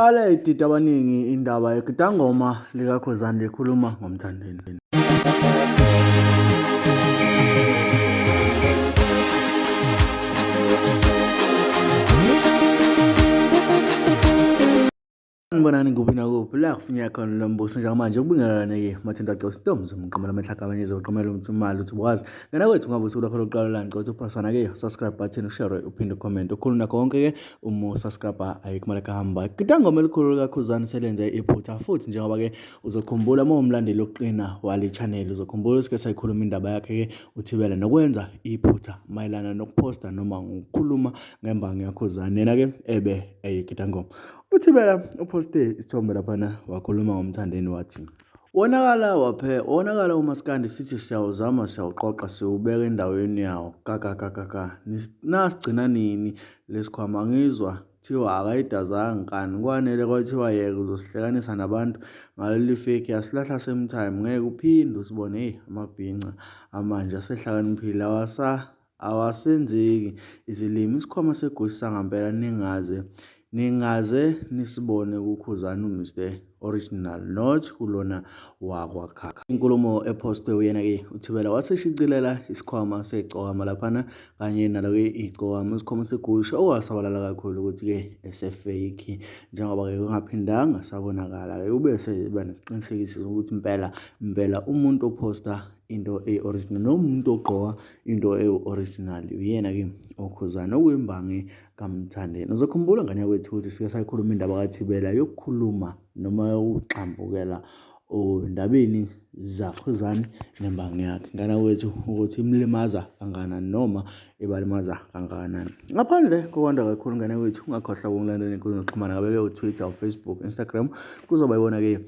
Qale idida abaningi indaba yegidangoma likaKhuzani likhuluma ngoMthandeni. Sanibonani kuphi nakuphi la kufinyela khona lo mbuso njengamanje ukubingelelane-ke mathinta cosi ntombi umqamela amehla abanye zoqamela umthi imali uthi bukwazi ngena kwethu ungabe usuku lwakho lokuqala la ngicela ukuthi uphaswana-ke subscribe button ushare uphinde ucomment ukhulu nakho konke-ke uma usubscribe ayikho imali kuhamba gidangoma elikhulu likakhuzani selenze iphutha futhi njengoba-ke uzokhumbula uma umlandeli wokuqina wale channel uzokhumbula sike sayikhuluma indaba yakhe-ke uthibela nokwenza iphutha mayelana nokuphosta noma ngokukhuluma ngembangi yakhuzani yena-ke ebe eyigidangoma uthibela uphoste isithombe laphana wakhuluma ngomthandeni wathi Wonakala waphe wonakala umaskandi sithi siyawuzama siyawuqoqa siwubeka endaweni yawo kakakakaka nasigcina nini lesikhwama ngizwa kuthiwa akayidazanga nkani kwanele kwathiwa yeke uzosihlekanisa nabantu ngaleli fake yasilahla same time ngeke uphinde usibone hey amabhinca amanje asehlakaniphile awasa awasenzeki izilimi isikhwama segusi sangampela ningaze ningaze nisibone kukhuzani uMr Original not kulona wakwakhakha. Inkulumo ephostwe uyena-ke uThibela waseshicilela isikhwama segcokama laphana kanye nalo-ke igcokama isikhwama segusha okwasabalala kakhulu ukuthi-ke esefake njengoba-ke kungaphindanga sabonakala-ke ube seba nesiqinisekiso sokuthi impela impela umuntu ophosta into eyi-original noma umuntu ogqoka into eyi-original uyena-ke okhuzana okuyimbangi kaMthandeni. Uzokhumbula ngane yakwethu ukuthi sike sayikhuluma indaba kaThibela yokukhuluma noma yokugxambukela ondabeni zakhuzani nembangi yakhe ngane yakwethu ukuthi imlimaza kangakanani noma ibalimaza kangakanani. Ngaphandle kokwanda kakhulu ngane yakwethu ungakhohlwa ukungilandela enkundleni zokuxhumana ngabe-ke uTwitter, uFacebook, Instagram kuzoba iwona-ke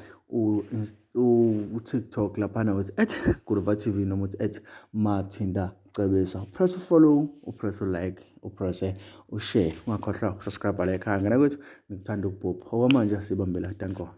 uTikTok laphana uthi at Guluva TV noma uthi at Mathinta Cebisa. Press follow, upress like, upress ushare. Ungakhohlwa ukusubscribe la ekhaya ngena kwethu ngikuthanda ukubhubha. Okwamanje sibambela danko.